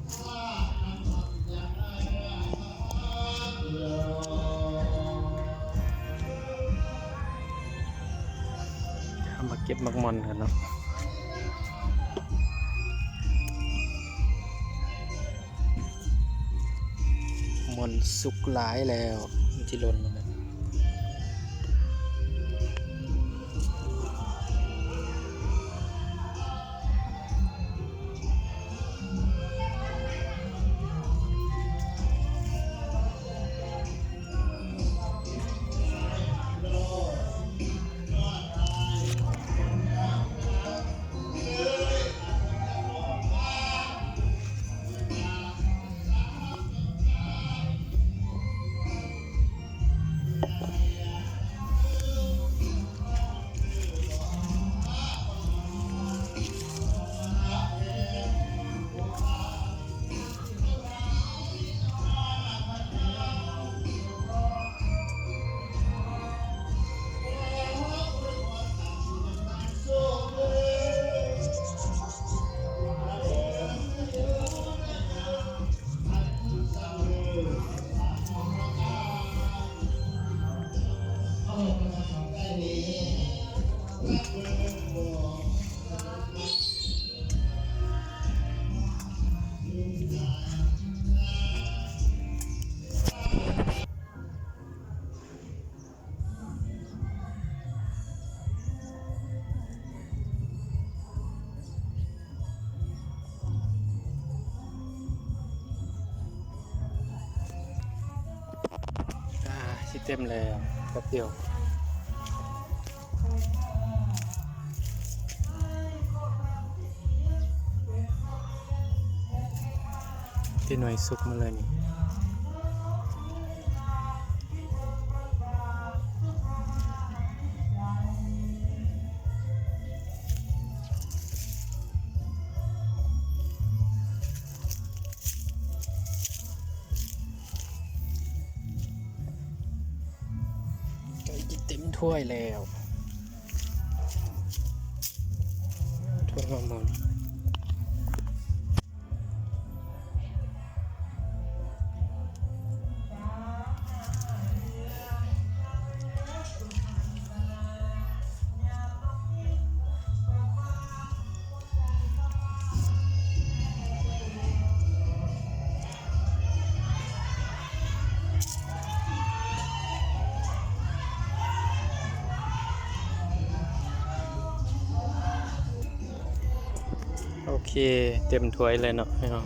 ເຮົາມາເກັບໝາກມ່ອນກັນເນາະ. ມ່ອນສຸກຫຼາຍແລ້ວ ມັນຊິຫຼົ່ນໝົດແລ້ວ. ອາ ຊິເຕັມແລ້ວ ແປັບດຽວ. ທີ່ໜ່ວຍສຸກມາເລີຍນີ້. ໃກ້ຈະເຕັມຖ້ວຍແລ້ວ ຖ້ວຍໝາກມ່ອນ. ໂອເຄ ເຕັມຖ້ວຍເລີຍເນາະພີ່ນ້ອງ.